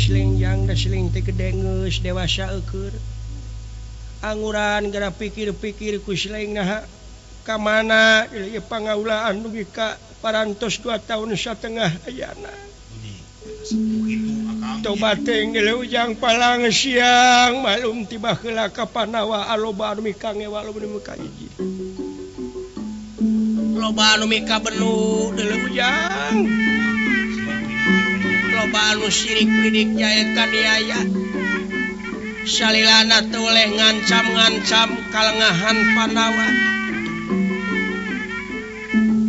silengjang da sileng teh gede geus dewasa eueur. Anguran gara pikir-pikir ku sileng naha ka mana ieu pangaulaan dugi ka parantos 2 tahun satengah ayana. Toba teh ujang palang siang malum tiba heula ka Panawa aloba anu mika ngewa loba anu mika hiji. Loba anu mika benu deuleu ujang. Loba anu sirik pidik jae kaniaya. Salilana teu oleh ngancam-ngancam kalengahan Panawa.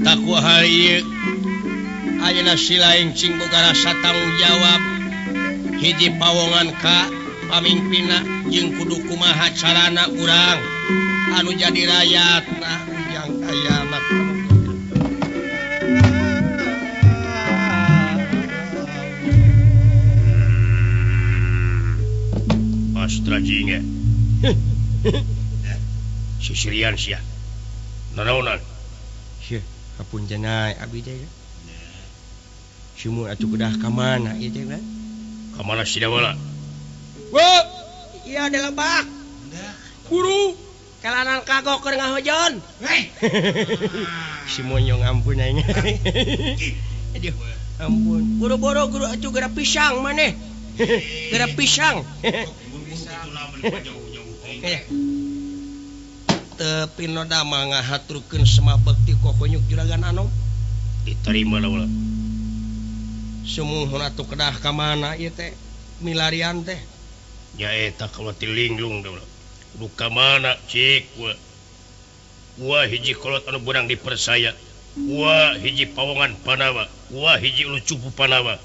Takwa hal ieu ayeuna silaing cing boga rasa tanggung jawab. Hiji pawongan ka pamimpinna jeung kudu kumaha carana urang anu jadi rakyatna ujang ayana. Astra jinge. Sisirian sia. Nanaonan? Sia, hapunten abdi teh. Sumur atuh kedah ka mana ieu teh? Ka mana si Dawala? Wo, ieu ada lebak. Guru, kalanan kagok keur ngahojon. Si monyong ampun aing. Aduh, ampun. Boro-boro guru atuh geura pisang maneh. Geura pisang. Teu pinoda mah ngahaturkeun semabekti kokonyuk juragan anom. Diterima lah ulah. Sumuhun atuh kedah ka mana ieu teh milarian teh. Nya eta kaula ti linglung da ulah. Kudu ka mana cik wa. Wa hiji kolot anu beunang dipercaya. Wa hiji pawongan Panawa, wa hiji ulu cupu Panawa.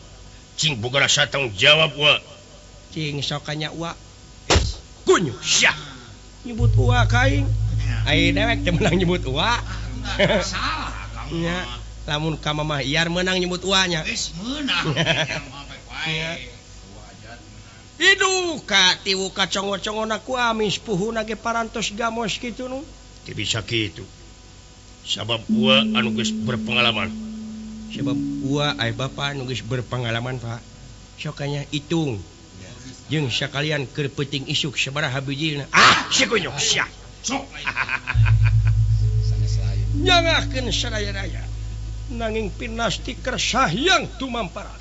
Cing boga rasa tanggung jawab wa. Cing sok nya wa. Kunyuk sia. Nyebut wa ka aing. Ai dewek teh meunang nyebut wa. Salah kamu. Nya. Lamun ka mamah Iar meunang nyebut wa nya. Geus meunang. Iduh ka tiwu ka congo-congona ku amis puhuna ge parantos gamos kitu nu. Teu bisa kitu. Sabab wa anu geus berpengalaman. Sabab wa ai bapa anu geus berpengalaman Pak. Sok nya hitung. Jeung sakalian keur peuting isuk sabaraha bijilna. Ah, si kunyuk sia. Sok. Nyangakeun sadaya-daya. Nanging pinasti kersahyang tumamparan.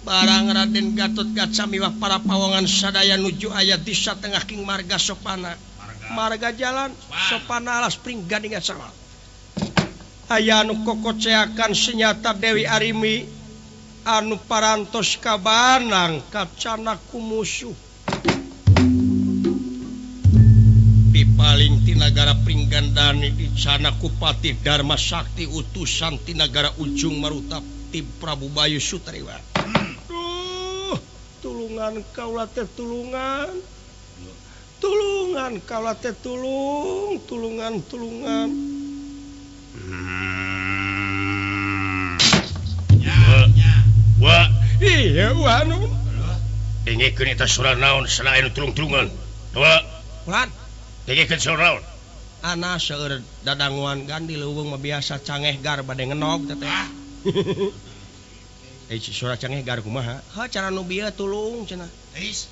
Barang Raden Gatot Kaca miwah para pawongan sadaya nuju aya di satengah king marga sopana. Marga jalan sopana alas pringgadingan sama. Aya anu kokoceakan senyata Dewi Arimi anu parantos kabanang kacana ku musuh. Pipaling tinagara Pringgandani dicana ku Patih Dharma Sakti utusan tinagara Ujung Maruta ti Prabu Bayu Sutrewa. Duh, tulungan kaula teh tulungan. Tulungan kaula teh tulung, tulungan tulungan. Wa, iya wa nu. Dengekeun eta suara naon selain tulung-tulungan. Wa, ulan. Dengekeun suara naon? Ana seueur dadanguan gandi leuweung mah biasa cangeh gar bade ngenog teh. Eh suara cangeh gar kumaha? Ha cara nu bieu tulung cenah. Geus.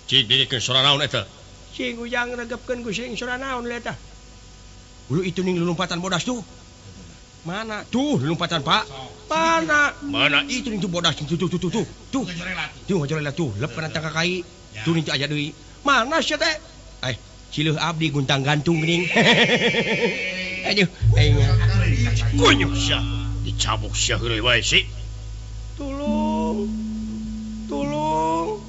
Cik dengekeun suara naon eta? Cing ujang regepkeun ku sing suara naon eta. Ulu itu ning lompatan bodas tuh. Mana? Tuh lompatan Pak. Mana? Mana? Itu ning tuh bodas tuh tuh tuh tuh. Tuh. Tuh ngajorela tuh, lep kana tangka kai. Tuh ning aya deui. Mana sia teh? Eh, cileuh abdi guntang gantung geuning. Aduh, aing. Kunyuk sia. Dicabuk sia heureuy wae si. Tulung. Tulung.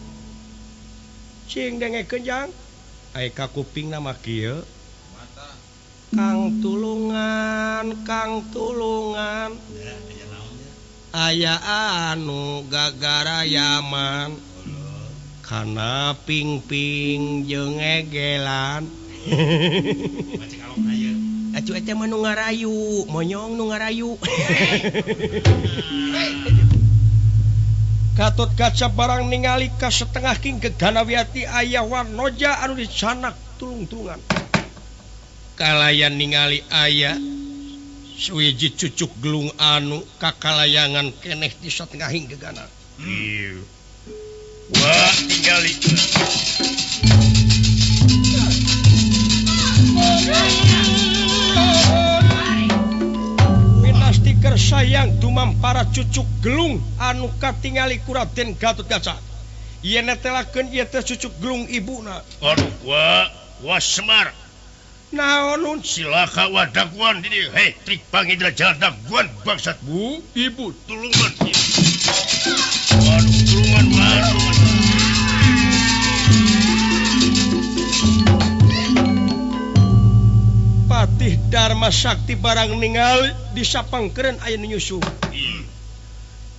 Cing dengekeun jang. Ai ka kupingna mah kieu. Kang tulungan, Kang tulungan. Aya anu gagarayaman. Kana ping-ping jeung egelan. Acu eta mah nu ngarayu, monyong nu ngarayu. Gatot Kaca barang ningali ka setengah king Geganawiati aya Warnoja anu dicanak tulung-tulungan. Kalayan ningali aya suwiji cucuk gelung anu kakalayangan keneh di satengahing gegana. Katinggali. Pinasti kersayang dumampara cucuk gelung anu katingali ku Raden Gatotkaca. Yen netelakeun ieu teh cucuk gelung ibuna. Aduh, wa Semar. Naon silaka wadaguan di dieu. Hei, trik pangidra daguan bangsat. Bu, ibu tulungan. Waduh, tulungan waduh. Patih Dharma Sakti barang ningali disapangkeureun aya nu nyusuh.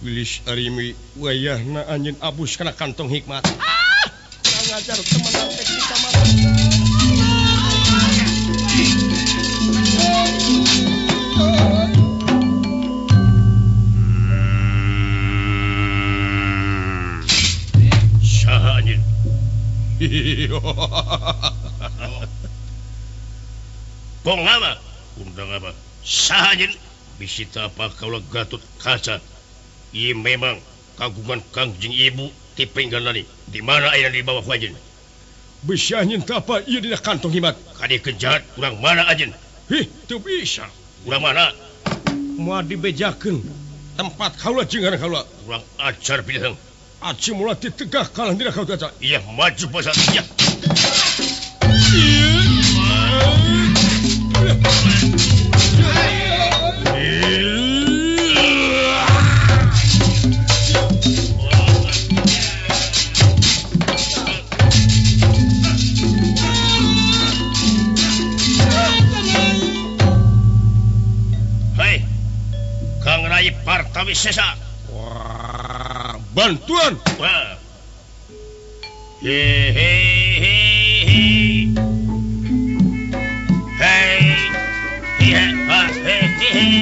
Wilis arimi wayahna anjeun abus kana kantong hikmat. Ah, kurang ajar temenan teh kita mah. Saha anjeun? Kong apa? Undang apa? Saha anjeun? Bisi tapa kaula Gatot Kaca. Ieu memang kagungan Kangjeng Ibu ti Pringgalani. Di mana aya di bawah ku anjeun? Bisi anjeun tapa ieu dina kantong himat. Kadiekeun jahat urang mana anjeun? Hih, teu bisa. Urang mana? Moal dibejakeun tempat kaula jeung ngaran kaula. Urang ajar pisan. Aci mula ditegah kalah dina Gatot Kaca. Iya, maju basa. Iya. Hei, Kang Rai Partawisesa. Bantuan. Wah. He he he he. Hei. He ha he he he.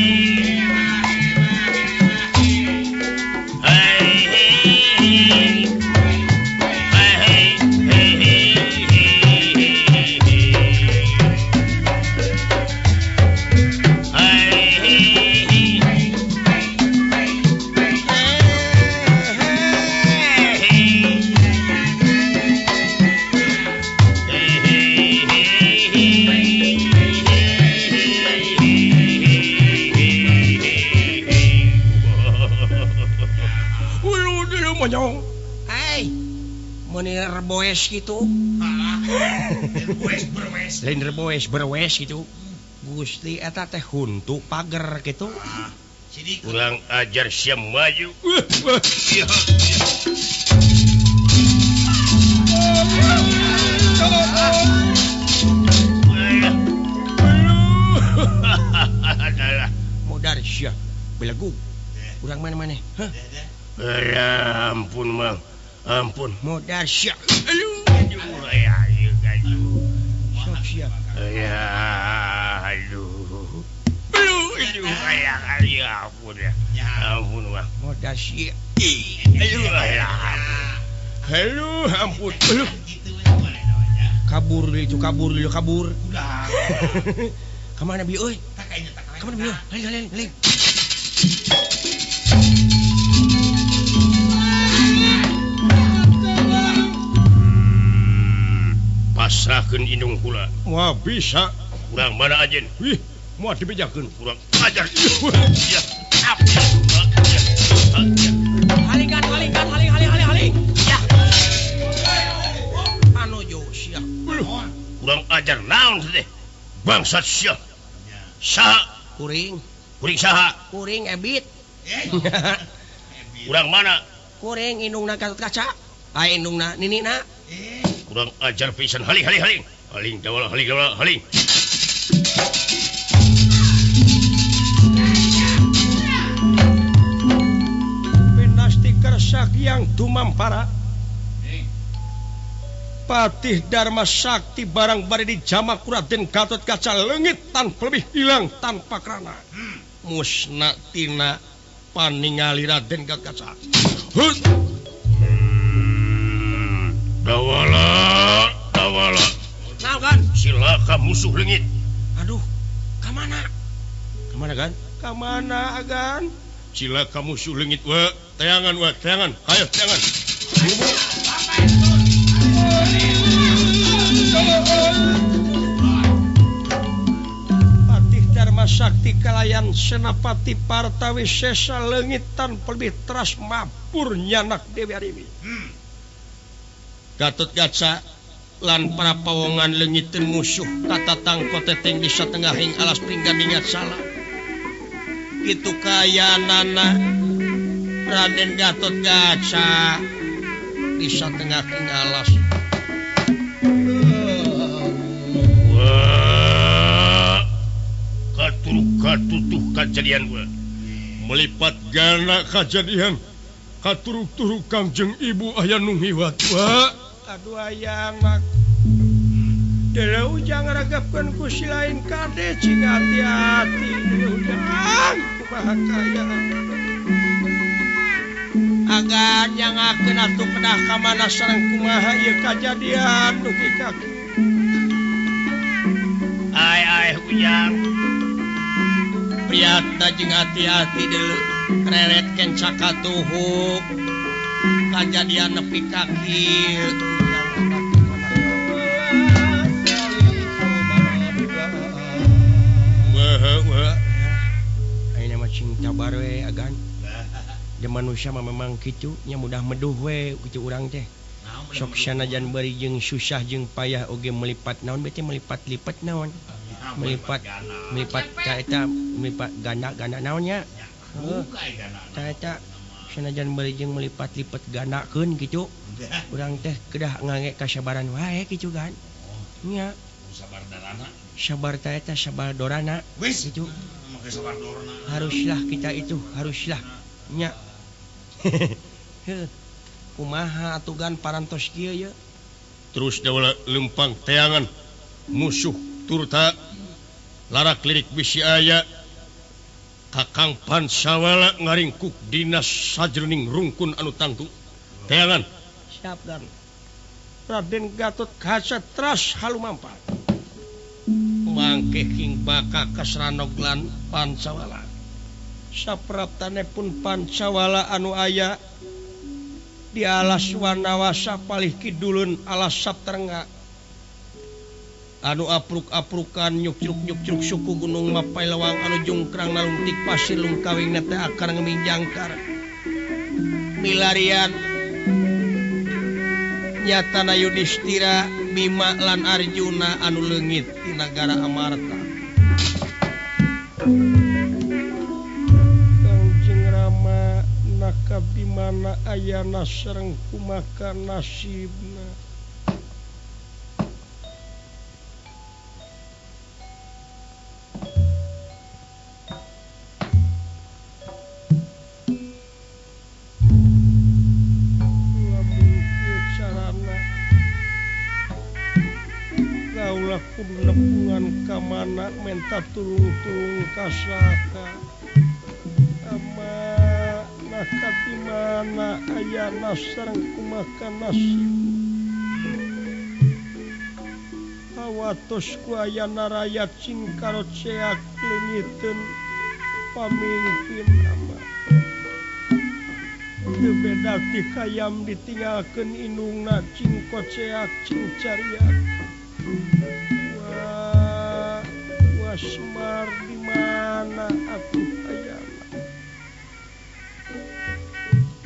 Hei he he. Hei he he he. Hei he he. Hai, menir boes gitu. Lain reboes berwes gitu. Gusti eta teh huntu pager gitu. Kurang ajar siam maju. Modar sia belegug. Urang mana-mana? Hah? Ampun mang, ampun. Modar sia. Aduh, aduh, Sok sia. Ya, aduh. Aduh, aduh, aduh, ampun ya. Ampun mang. Modar sia. Aduh, aduh, ampun. Aduh. Kabur itu, kabur itu, kabur. Kemana bi euy? Kemana bi? Haling, haling, haling. Pasrahkeun indung kula. Moal bisa. Urang mana anjeun? Wih, moal dibejakeun. Urang ajar. Ya. Halingkan, halingkan, haling, haling, haling, haling. Ya. Anu jo sia. Urang ajar naon teh? Bangsat sia. Saha? Kuring. Kuring saha? Kuring Ebit. Urang mana? Kuring indungna Gatot Kaca. Ai indungna ninina. Kurang ajar pisan. Haling, haling, haling. Haling dawala, haling dawala, haling. Pinasti kersak yang dumampara. Patih Dharma Sakti barang bari dijamak ku Raden Gatot Kaca leungit tanpa lebih hilang tanpa krana. Musna tina paningali Raden Gatot Kaca. Hut. Dawala, dawala. Naon kan? Silaka musuh leungit. Aduh, ka mana? Ka mana kan? Ka mana agan? Cilaka musuh leungit we. Teangan we, teangan. Hayo teangan. Buru-buru. Sakti kalayan Senapati Partawisesa leungit tanpa lebih teras mapur nyanak Dewi Arimbi. Gatot Kaca lan para pawongan leungiteun musuh katatang koteteng di satengahing alas pringganingat salah. Kitu kayanana Raden Gatot Kaca di satengahing alas. Wah, katuruk-katutuh kajadian gua. Melipat gana kajadian. Katuruk-turuk Kangjeng Ibu aya nu ngiwat. Wah, aduh aya anak. Deuleu ujang ragapkeun ku si lain kade cing hati-hati. Deuleu ujang kumaha kaya. Agan nyangakeun atuh kedah ka mana sareng kumaha ieu kajadian dugi ka Ai ai ujang. Priatna jeung hati-hati deuleu reret kenca katuhu kajadian nepi ka kieu. Wah, ayeuna mah cing sabar we agan. Di manusia mah memang kitu nya mudah meduh we kitu urang teh. Sok sanajan bari jeung susah jeung payah oge melipat naon bete melipat-lipat naon. Melipat melipat ka eta melipat ganda-ganda naon nya. Heuh. Ta eta sanajan bari jeung melipat-lipat gandakeun kitu. Urang teh kedah ngange kasabaran wae kitu kan. Nya. Sabar darana. Sabar ta eta sabar dorana. Kitu. Sabar dorana. Haruslah kita itu haruslah nya. Heuh. Kumaha atugan parantos kieu ye. Terus daula lempang teangan musuh turta larak lirik bisi aya Kakang Pansawala ngaringkuk dina sajroning rungkun anu tangtu. Teangan. Siap dan. Raden Gatot Kaca teras halumampat. Mangke king baka kasranog lan Pancawala. Sapraptane pun Pancawala anu aya di alas Wanawasa palih kidulun alas Saptengah. Anu apruk-aprukan nyukcruk-nyukcruk suku gunung mapai lewang anu jungkrang nalungtik pasir lungkawing nete akar ngeminjangkar. Milarian nyatana Yudhistira Bima lan Arjuna anu leungit di nagara Amarta. Kangjeng Rama naka Bimana ayana sareng kumaha nasibna. Kaulah kudu nepungan ka mana menta tulung-tulung ka saka. Ama naka di mana ayana sareng kumaha nasib. Hawatos ku ayana rayat sing karoceak leungiteun pamimpin ama. Teu beda ti hayam ditinggalkeun indungna cing koceak cing cariak. Wah, Wasmar di mana atuh ayana?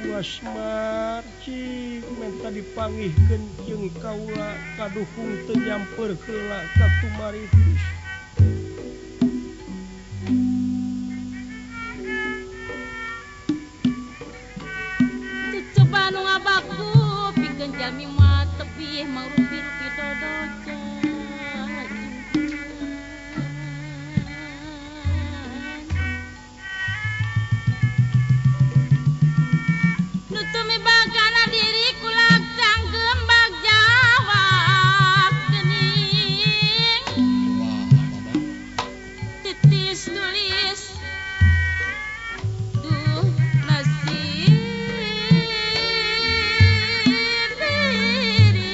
Wasmar cing menta dipangihkeun jeung kaula kaduhung teu nyamper heula ka tumaritis. Cucuba nu ngabaku pikeun jalmi mah tebih mangrupi-rupi dodoja. Bagana diri kulak canggem bag jawab gening titis tulis duh nasib diri.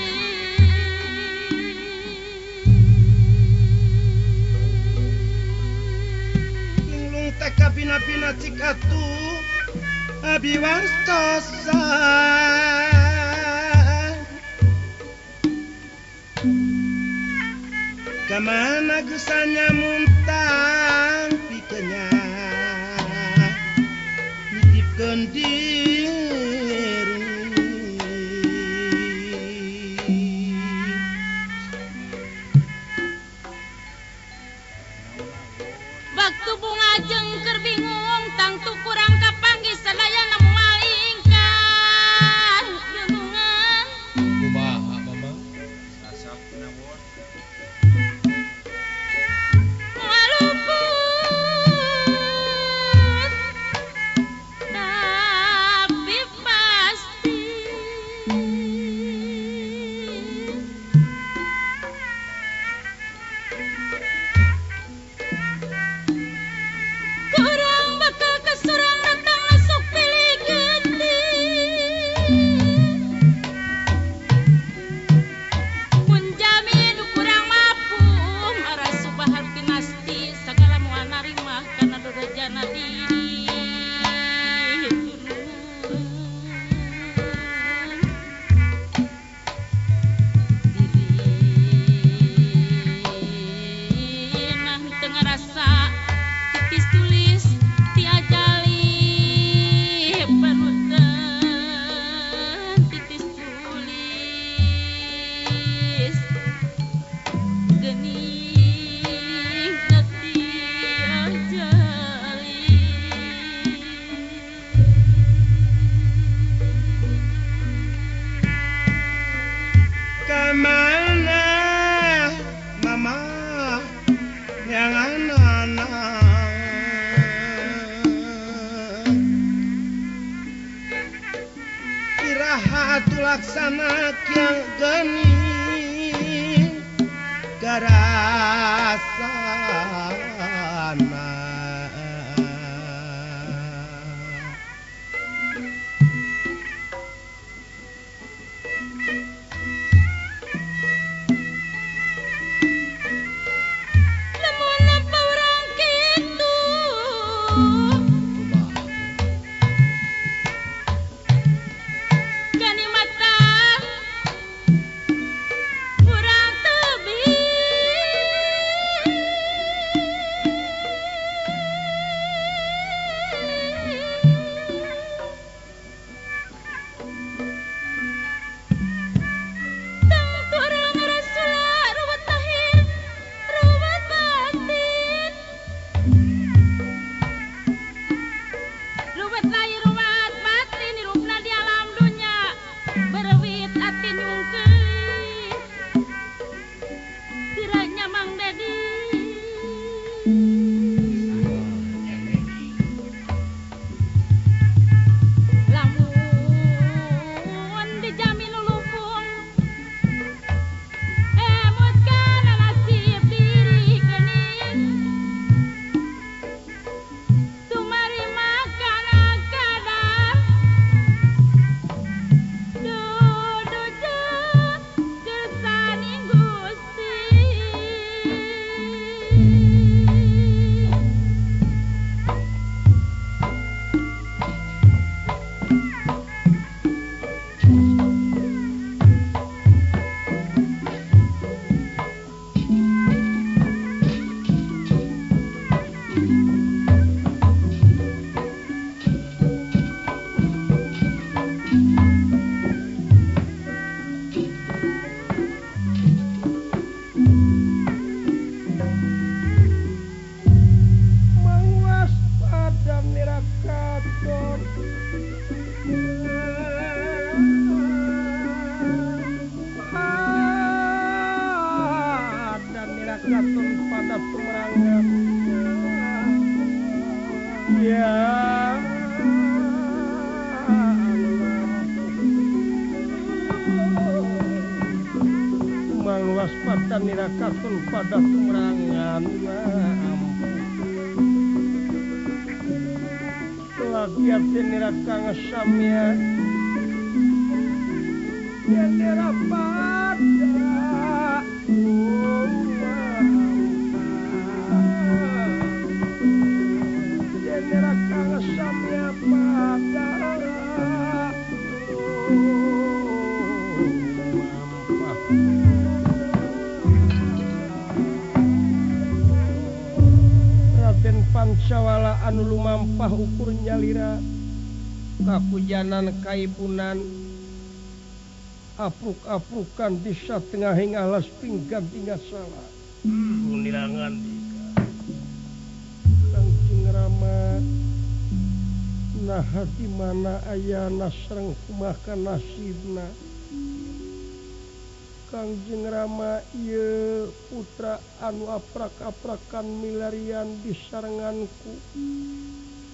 Linglung teh kabina-bina cik atuh abi wastosan kamana gusanya muntang. Ratu Laksana Kyang Geni Garasana. Kartun pada tumerangan lagi nira kang samya nira pada nira kang samya pada Pancawala anu lumampah ukur nyalira kapujanan kaibunan apruk-aprukan di satengahing alas pinggang tinggal salah nirangan Kangjeng Rama nah di mana ayana sareng kumaha nasibna Kangjeng Rama ieu putra anu aprak-aprakan milarian disarenganku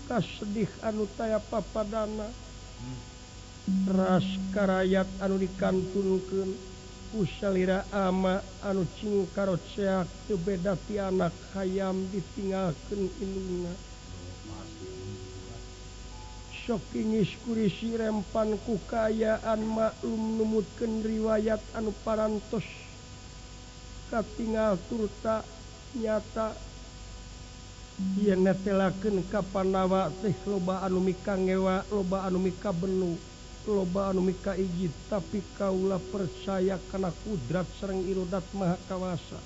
kasedih anu taya papadana ras karayat anu dikantunkeun ku salira ama anu cing karoceak teu beda ti anak hayam ditinggalkeun indungna sok ingis kurisi rempan ku kaayaan maklum numutkeun riwayat anu parantos katingal turta nyata yen netelakeun ka Pandawa teh loba anu mika ngewa loba anu mika benu loba anu mika ijid tapi kaula percaya kana kudrat sareng irodat maha kawasa.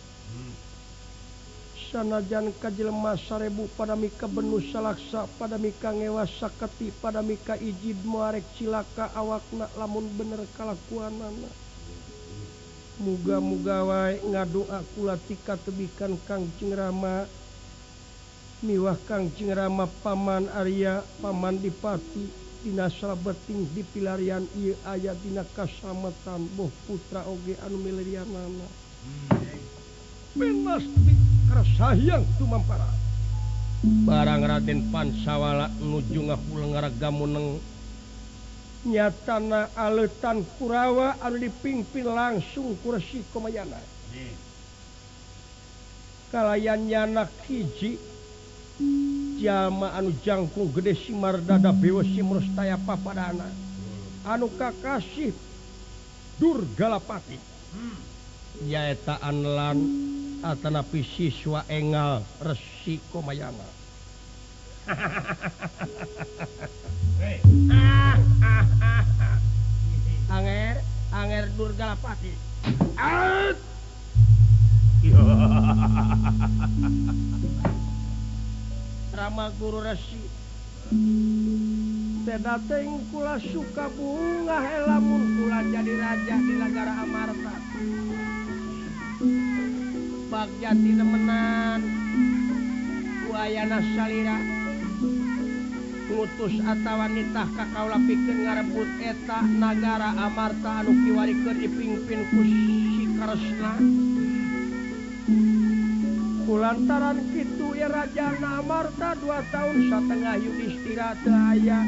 Sanajan kajelema sarebu pada mika benu salaksa pada mika ngewa saketi pada mika ijid moarek cilaka awakna lamun bener kalakuanana. Muga-muga wae ngadoa kula tika tebikan Kangjeng Rama miwah Kangjeng Rama paman Arya paman Dipati dina salabeting dipilarian ieu aya dina kasalamatan boh putra oge anu milarianana. Pinasti Krasahyang tumampara barang Raden Pansawala nuju ngapulengar gamuneng Nyatana aleutan Kurawa anu dipimpin langsung ku Resi Komayana. Kalayan nyanak hiji jalma anu jangkung gede simar dada bewe simrustaya papadana anu kakasih Durgalapati. Nyaeta anlan atanapi siswa engal Resi Komayana. Anger anger Durgalapati. Rama Guru Resi tedateng kula suka bunga lamun kula jadi raja di nagara Amarta. Bagja tinemenan ku ayana salira ngutus atawa nitah ka kaula pikeun ngarebut eta nagara Amarta anu kiwari keur dipingpin ku si Kresna. Kulantaran kitu ya Raja Amarta 2 tahun satengah Yudhistira teu aya,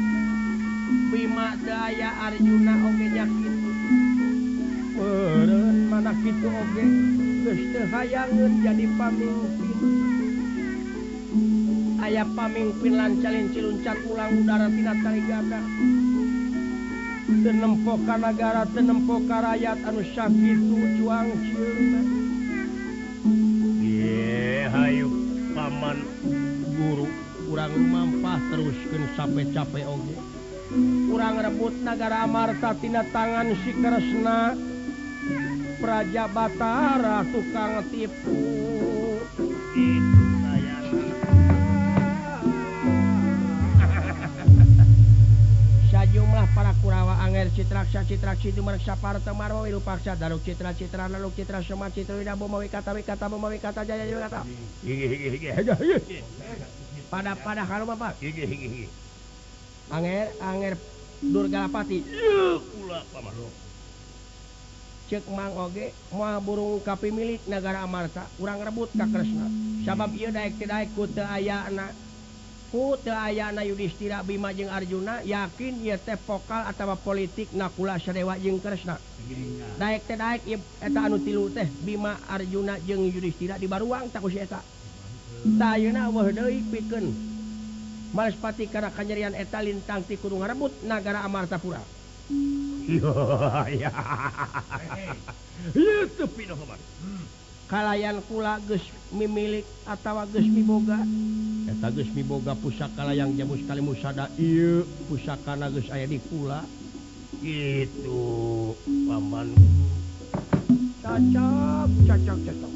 Bima teu aya, Arjuna oge nya kitu. Meureun mana kitu oge geus teu hayangeun jadi pamimpin. Aya pamimpin lancalin ciluncat ulang udara tina tali gada. Teu nempo ka nagara, teu nempo ka rakyat anu sakitu juang cieuna. Hayu paman guru urang lumampah teruskeun sape-cape oge. Urang rebut nagara Amarta tina tangan si Kresna Praja Batara tukang tipu. Itu sayana. Sajumlah para Kurawa anger Citraksa Citraksi Dumareksa Parta Marwa Wirupaksa Daruk Citra Citra Laluk Citra Soma Citra Wida Boma Wikata Wikata Boma Wikata Jaya Wikata. Pada pada kalau bapak. Anger anger Durgalapati. Kula paman. Cek mang oge moal burung kapimilik nagara Amarta urang rebut ka Kresna. Sabab ieu daek teu daek ku teu ayana. Ku teu ayana Yudhistira Bima jeung Arjuna yakin ieu teh pokal atawa politik Nakula Sadewa jeung Kresna. Daek teh daek ieu eta anu tilu teh Bima Arjuna jeung Yudhistira dibaruang ta ku si eta. Tah ayeuna eueuh deui pikeun Malaspati kana kanyerian eta lintang ti kudu ngarebut nagara Amartapura. Ieu teu pinoh paman. Kalayan kula geus mimilik atawa geus miboga. Eta geus miboga pusaka layang jamus kalimusada ieu pusakana geus aya di kula. Kitu paman. Cocok cocok cocok.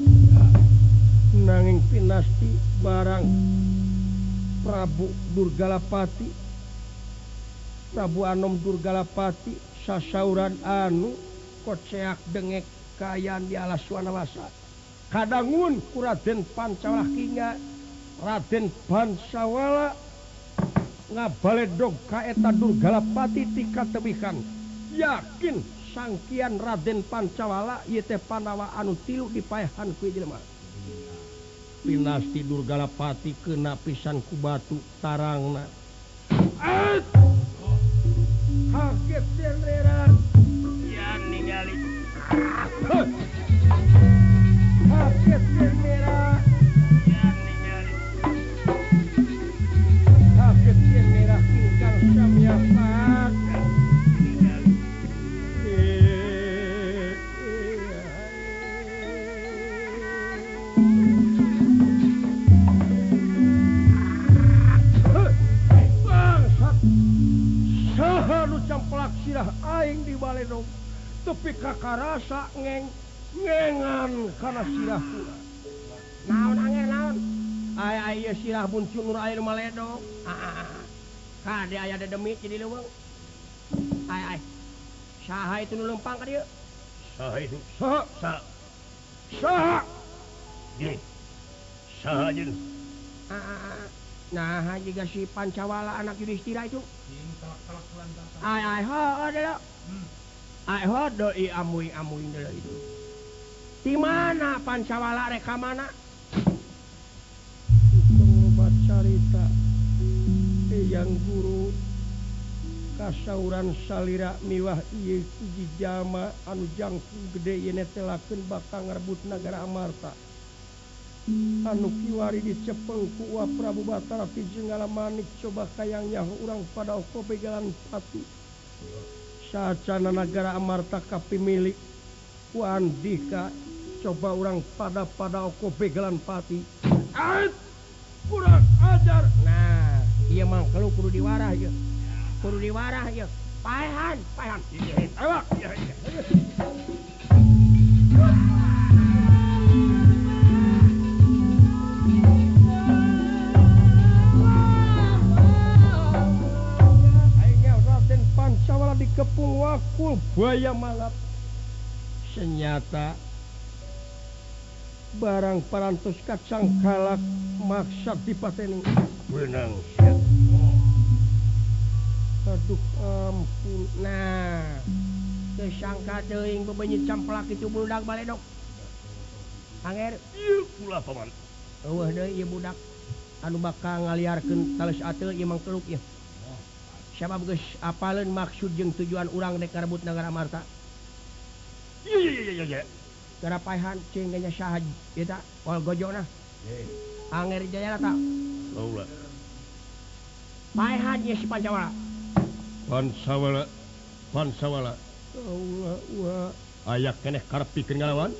Nanging pinasti barang Prabu Durgalapati Prabu Anom Durgalapati sasauran anu koceak dengek kaayaan di alas Wanawasa. Kadangun ku Raden Pancawala hingga Raden Pancawala ngabaledog ka eta Durgalapati tika tebikan. Yakin sangkian Raden Pancawala ieu teh Pandawa anu tilu dipaehan ku jelema. Pinasti Durgalapati kena pisan ku batu tarangna. Kaget senreran yang ningali. Kaget senrera yang ningali. Kaget senrera ingkang samyapak. Camplak sirah aing di baledog tepi kakarasa ngeng ngengan kana sirah kula. Naon anger naon? Ay ay ieu sirah buncun nur air maledog. Kade aya dedemit jadi leuweung. Ay ay. Saha itu nu leumpang ka dieu? Saha itu? Saha? Saha. Saha? Jeung. Saha jeung? Nah, jiga si Pancawala anak Yudhistira itu. Ai ai ho deuleu. Ai ho deui amuing-amuing deuleu itu. Di mana Pancawala rek ka mana? Tukang loba carita. Eyang guru Kasauran salira miwah ieu hiji jalma anu jangkung gede ieu netelakeun bakal ngarebut nagara Amarta. Anu kiwari dicepeng ku Wa Prabu Batara ti Jenggala Manik coba kayang nyaho urang pada oko begalan pati. Saacana nagara Amarta kapimilik ku Andika coba urang pada oko begalan pati. Ait kurang ajar. Nah, ieu mah kalau kudu diwarah ieu. Kudu diwarah ieu. Paehan, paehan. Awak. Pancawala dikepung wakul buaya malap. Senyata barang parantos kacang kalak maksa dipateni. Benang sia. Aduh ampun. Nah, teu sangka teuing bebenyit camplak itu budak baledok. Anger, ieu pula paman. Eueuh deui ieu budak anu bakal ngaliarkeun tales ateul ieu mangkeluk ieu. Sabab geus apaleun maksud jeung tujuan urang rek ngarebut nagara Amarta. Iya iya. Gara paehan cing nya saha ieu ta ol gojona. Anger Jaya ta. Kaula. Paehan ieu si Pancawala. Pancawala. Pancawala. Kaula wa aya keneh karep pikeun ngalawan.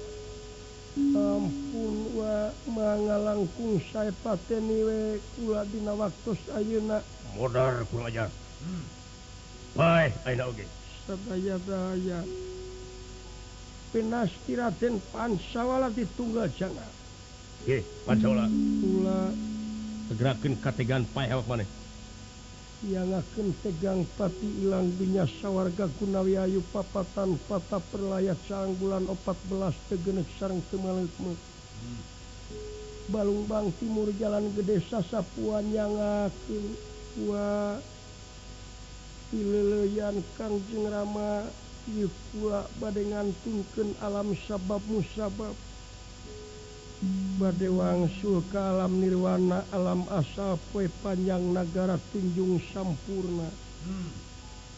Ampun wa mangalangkung sae pateni we kula dina waktos ayeuna. Modar kurang ajar. Bae ayeuna oge. Sadaya-daya. Pinasti Raden Pancawala ditunggal janga. Nggih, Pancawala. Kula tegerakeun kategan paeh awak maneh. Yangakeun tegang pati ilang dunya sawarga gunawi ayu papatan pata perlaya caang bulan 14 tegenek sareng teu maleukmeuk. Balungbang timur jalan gede sasapuan yangakeun wa pileleyan Kangjeng Rama ieu kula bade ngantunkeun alam sabab musabab. Bade wangsul ka alam nirwana alam asal poe panjang nagara tunjung sampurna.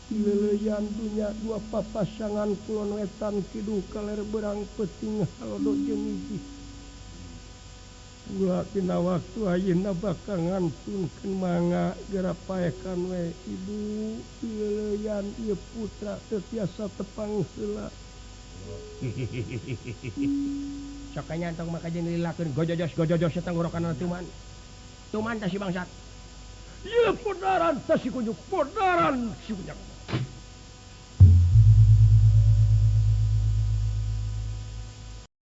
Pileleyan dunya dua papasangan kulon wetan kidul kaler berang peuting halodo jeung hiji. Kula dina waktu ayeuna bakal ngantunkeun mangga geura paekan we ibu pileleyan ieu putra teu tiasa tepang heula. Sok nyantong maka jeung dililakeun gojojos gojojos tenggorokan tuman. Tuman teh si bangsat. Ieu podaran teh si kunjuk, podaran si kunjuk.